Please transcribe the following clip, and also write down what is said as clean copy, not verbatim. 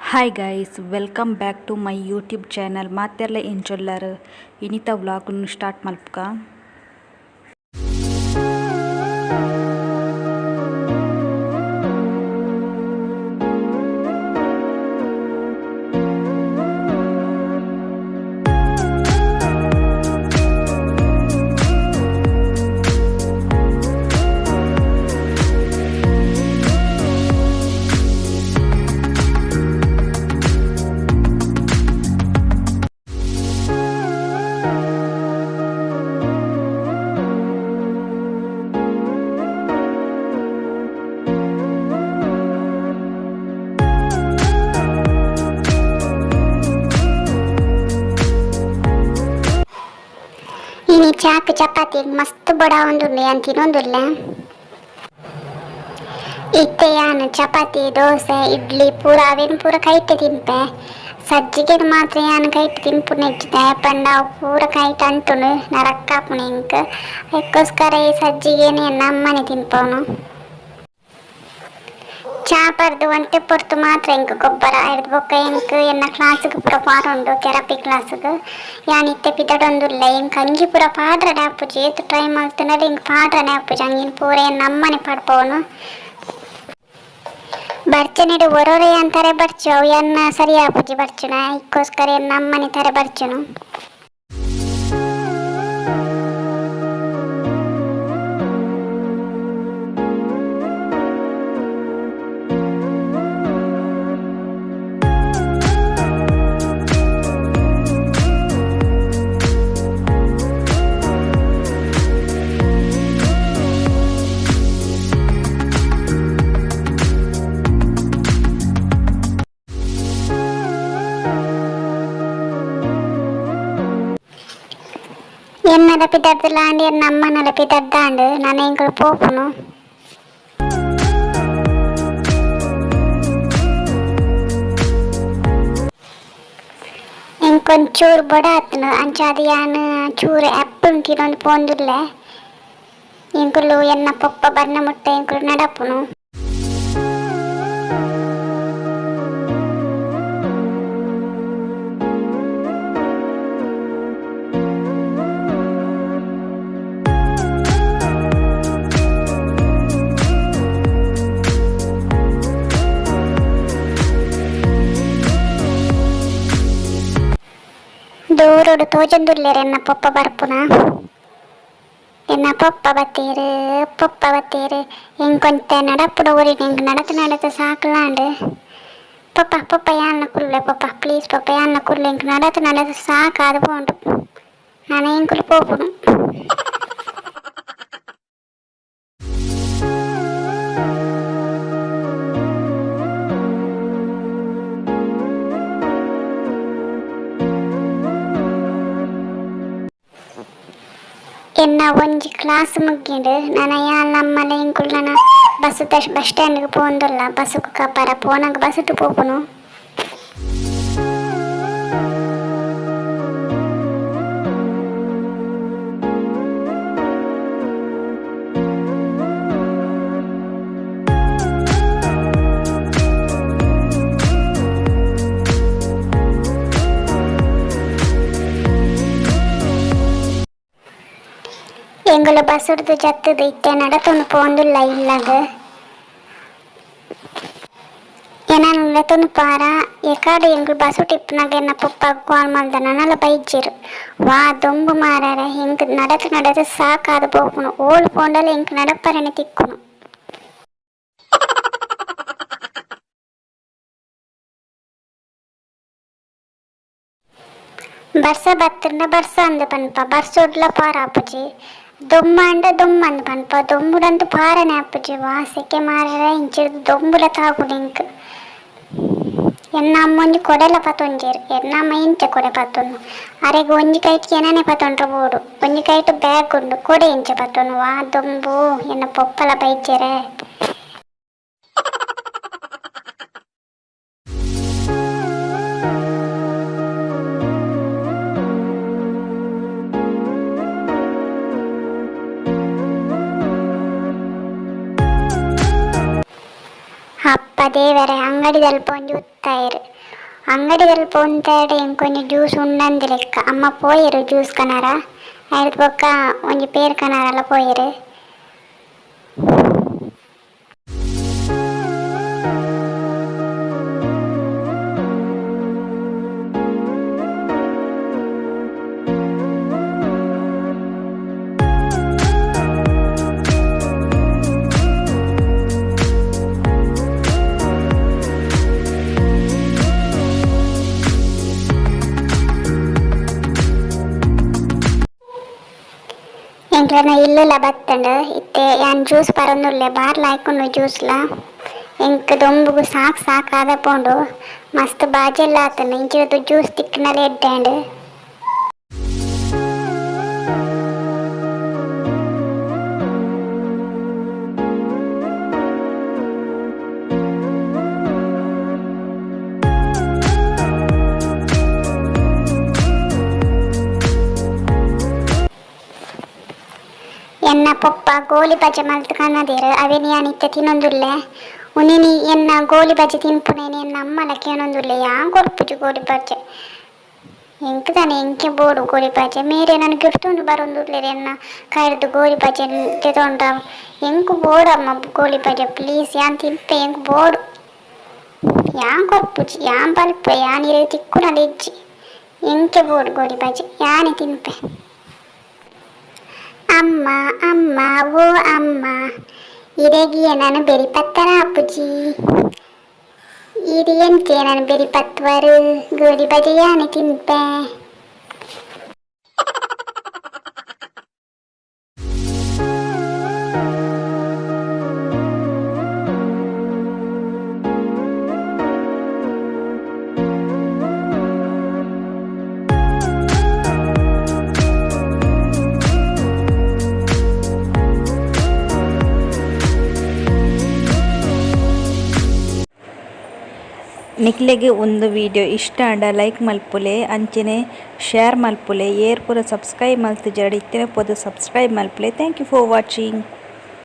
Hi guys, welcome back to my YouTube channel. ಮಾತೆರ್ಲ ಎಂಚೊಲ್ಲರ್ ಇನಿತ vlog ನು ಸ್ಟಾರ್ಟ್ ಮಲ್ಪುಗ. ಇನಿ ಚಾಕ್ ಚಪಾತಿ ಮಸ್ತ್ ಬಡಾವೊಂದುಲ್ಲೆ ಯಾನ್ ತಿನೊಂದುಲ್ಲೆ. ಇತ್ತೆ ಯಾನ್ ಚಪಾತಿ, ದೋಸೆ, ಇಡ್ಲಿ ಪೂರ ಅವೆನ್ ಪೂರ ಕೈಟ್ ತಿನ್ಪೆ. ಸಜ್ಜಿಗೆನ್ ಮಾತ್ರ ಯಾನ್ ಕೈಟ್ ತಿನ್ಪುನೆಜ್ಜಿ, ದಾಯೆ ಪಂಡ ಅವು ಪೂರ ಕೈಟ್ ಅಂಟುಂಡು, ನರಕ ಆಪುಂಡು ಎಂಕ್. ಐಕೋಸ್ಕರ ಈ ಸಜ್ಜಿಗೆನ್ ಎನ್ನ ಅಮ್ಮನೆ ತಿನ್ಪವುನು. ಚಾ ಪರ್ದು ಒಂತೆ ಪೊರ್ತು ಮಾತ್ರ ಎಂಕ್ ಗೊಬ್ಬರ. ಐರ್ದ್ ಬೊಕ್ಕ ಎಂಕ್ ಎನ್ನ ಕ್ಲಾಸ್ಗ್ ಪೂರ ಪಾರುಂಡು, ಥೆರಪಿ ಕ್ಲಾಸ್ಗ್. ಯಾನ್ ಇತ್ತೆ ಪಿದಡೊಂದುಲ್ಲೆ. ಎಂಕ್ ಅಂಗಿ ಪೂರ ಪಾಡ್ರನೆ ಆಪುಜಿ. ಏತ್ ಟ್ರೈ ಮಲ್ತುಂಡಲ ಎಂಕ್ ಪಾಡ್ರನೆ ಆಪುಜಿ. ಅಂಗಿನ್ ಪೂರ ಎನ್ನ ಅಮ್ಮನೆ ಪಾಡ್ಪವುನು. ಬರ್ಚನೆಡ್ ಒರೊರ ಯಾನ್ ತರೆ ಬರ್ಚು, ಅವು ಎನ್ನ ಸರಿ ಆಪುಜಿ ಬರ್ಚುನ. ಐಕೋಸ್ಕರ ಎನ್ನ ಅಮ್ಮನೆ ತರೆ ಬರ್ಚುನು. ಎನ್ನಲ ಪಿದಡ್ದ್ ಎನ್ನ ಅಮ್ಮನಲ ಪಿದಡ್ದಾಂಡ್. ನನ ಎಂಕುಲು ಪೋಪುನು. ಎಂಕೊಂಚೂರು ಬೊಡಾತ್ಂಡ್, ಅಂಚಾದ್ ಯಾನ್ ಚೂರು ಆಪಲ್ ತಿನೊಂದು ಪೋಂದುಲ್ಲೆ. ಎಂಕುಲು ಎನ್ನ ಪೊಪ್ಪ ಬರ್ನ ಮುಟ್ಟ ಎಂಕುಲು ನಡಪುನು. ದೂರೊಡು ತೋಜೊಂದುಲ್ಲೆರ್ ಎನ್ನ ಪೊಪ್ಪ ಬರ್ಪುನ. ಎನ್ನ ಪೊಪ್ಪ ಬತ್ತೆರ್, ಪೊಪ್ಪ ಬತ್ತೆರ್. ಎಂಕೊಂತೆ ನಡಪುಡ ಒರಿನ, ಎಂಕ್ ನಡತ್ ನಡತ್ ಸಾಕಲಾಂಡ್. ಪೊಪ್ಪ ಪೊಪ್ಪ ಯಾನ್ನ ಕುಲ್ಲೆ ಪೊಪ್ಪ, ಪ್ಲೀಸ್ ಪೊಪ್ಪ, ಯಾನ್ನ ಕುಲ್ಲೆ. ಎಂಕ್ ನಡತ್ ನಡತ್ ಸಾಕಾದ್ ಪೋಂಡು. ನನ ಎಂಕುಲು ಪೋಪುನು. ಎನ್ನ ಒಂಜಿ ಕ್ಲಾಸ್ ಮುಗ್ಗಿಂಡ್. ನನ ಯಾನ್ ಅಮ್ಮಲ ಎಂಕುಲು ನನ ಬಸ್ ಬಸ್ ಸ್ಟ್ಯಾಂಡ್ ಗ್ ಪೋವೊಂದುಲ್ಲ. ಬಸ್ ಕು ಕಪರ ಪೋನಗ ಬಸ್ ಟ್ ಪೋಪುನು. ಎಂಕುಲು ಬಸ್ ಡ್ದು ಜತ್ತುದು ಇತ್ತೆ ನಡತೊಂದು ಪೋವೊಂದುಲ್ಲ ಇಲ್ಲಗ್. ಎನನ್ ಲೆತೊಂದು ಪಾರ ಎಕಾಡ್. ಎಂಕುಲು ಬಸ್ ಟ್ ಇಪ್ಪುನಗ ಎನ್ನ ಪೊಪ್ಪಗ್ ಕಾಲ್ ಮಲ್ದ, ನನಲ ಬೈಜೆರ್. ವಾ ದೊಂಬು ಮಾರಾರೆ, ಎಂಕ್ ನಡತ್ ನಡತ್ ಸಾಕಾದ್ ಪೋಪುಂಡು. ಓಲು ಪೋಂಡಲ ಎಂಕ್ ನಡಪರೆನೆ ತಿಕ್ಕುನು. ಬರ್ಸ ಬತ್ತ್ಂಡ ಬರ್ಸ ಅಂದ್ ಪನ್ಪ, ಬರ್ಸೊಡ್ಲ ಪಾರ ಆಪುಜಿ. ದೊಂಬಾಂಡ ದೊಂಬಂದ್ ಪನ್ಪ, ದೊಂಬುಡಂತೂ ಪಾರನೆ ಆಪುಜಿ. ವಾ ಸೆಕೆ ಮಾರಾರೆ, ಇಂಚಿರ್ದ್ ದೊಂಬುಲ ತಾಗುಂಡು ಎಂಕ್. ಎನ್ನ ಅಮ್ಮ ಒಂಜಿ ಕೊಡೆಲ ಪತೊಂಜೆರ್. ಎನ್ನ ಅಮ್ಮ ಎಂಚ ಕೊಡೆ ಪತ್ತೊನ್ನು? ಅರೆಗ್ ಒಂಜಿ ಕೈಟ್ ಎನನೆ ಪತೊಂಡ್ರೆ ಬೋಡು, ಒಂಜಿ ಕೈಟ್ ಬ್ಯಾಗ್ ಉಂಡು, ಕೊಡೆ ಎಂಚ ಪತ್ತೊನ್ನು? ವಾ ದೊಂಬು, ಎನ್ನ ಪೊಪ್ಪಲ ಬೈಜೆರೆ. ಅಪ್ಪ ದೇವರೇ, ಅಂಗಡಿ. ಅಂಗಡಿದಲ್ಪ ಒಂಜಿ ಉತ್ತಾಯೆರ್. ಅಂಗಡಿದಲ್ಪ ಉಂತಾಯೆರ್ಡ ಎಂಕ್ ಒಂಜಿ ಜ್ಯೂಸ್ ಉಂಡಂದ್ ಲೆಕ್ಕ. ಅಮ್ಮ ಪೋಯೆರ್ ಜ್ಯೂಸ್ ಕನರ. ಐರ್ದ್ ಬೊಕ್ಕ ಒಂಜಿ ಪೇರ್ ಕನರೆಲ ಪೋಯೆರ್. ಎಂಕ್ಲೆನ ಇಲ್ಲುಲ ಬತ್ತುಂಡು. ಇತ್ತೆ ಯಾನ್ ಜ್ಯೂಸ್ ಪರೊಂದುಲ್ಲೆ ಬಾರ್ ಲಾಯ್ಕುಂಡು ಜ್ಯೂಸ್ಲ. ಎಂಕ್ ದೊಂಬುಗು ಸಾಕ್ ಸಾಕ್ ಆದ ಪೋಂಡು. ಮಸ್ತ್ ಬಾಜೆಲ್ಲ ಆತುಂಡು. ಇಂಚಿರ್ದ್ ಜ್ಯೂಸ್ ತಿಕ್ಕುಂಡಲ ಎಡ್ಡೆ ಆಂಡ್. ಎನ್ನ ಪೊಪ್ಪ ಗೋಲಿ ಬಜೆ ಮಲ್ತ್ ಕನದೆರ್. ಅವೆನ್ ಯಾನ್ ಇತ್ತೆ ತಿನೊಂದುಲ್ಲೆ. ಉಂದೆನ್ ಎನ್ನ ಗೋಲಿ ಬಜೆ ತಿನ್ಪುನೆನ್ ಎನ್ನ ಅಮ್ಮಲ ಕೇನೊಂದುಲ್ಲೆ. ಯಾನ್ ಕೊರ್ಪುಜಿ ಗೋಲಿ ಬಜೆ. ಎಂಕ್ ದಾನೆ ಎಂಕೆ ಬೋಡು ಗೋಲಿ ಬಜೆ. ಮೇರ್ ಎನನ್ ಗಿರ್ತೊಂದು ಬರೊಂದುಲ್ಲೆರ್ ಎನ್ನ ಕೈರ್ದ್ ಗೋಲಿ ಬಜೆ ದೆತೊಂಡ. ಎಂಕ್ ಬೋಡಮ್ಮ ಗೋಲಿ ಬಜೆ ಪ್ಲೀಸ್ ಯಾನ್ ತಿನ್ಪೆ ಎಂಕ್ ಬೋಡು. ಯಾನ್ ಕೊರ್ಪುಜಿ ಯಾನ್ ಬಲ್ಪೆ ಯಾನ್ ಇರೆಗ್ ತಿಕ್ಕುನಲ ಇಜ್ಜಿ. ಎಂಕೆ ಬೋಡು ಗೋಲಿ ಬಜೆ ಯಾನೆ ತಿನ್ಪೆ. ಅಮ್ಮ ಅಮ್ಮ ಓ ಅಮ್ಮ ಇರೆಗ್ ಎನನ್ ಬೆರಿಪತ್ತರ ಆಪುಜಿ. ಈರ್ ಎಂಚ ಎನನ್ ಬೆರಿಪತ್ತುವರ್ ಗೋಲಿ ಬಜೆ ಯಾನೆ ತಿನ್ಪೆ. ನಿಕ್ಲೆಗ್ ಉಂದು ವಿಡಿಯೋ ಇಷ್ಟ ಆಂಡ ಲೈಕ್ ಮಲ್ಪುಲೆ ಅಂಚನೆ ಶೇರ್ ಮಲ್ಪುಲೆ ಏರ್ ಪೂರ ಸಬ್ಸ್ಕ್ರೈಬ್ ಮಲ್ತಿಜೆರ್ಡ ಇತ್ತೆನೆ ಪೋದು ಸಬ್ಸ್ಕ್ರೈಬ್ ಮಲ್ಪುಲೆ. Thank you for watching.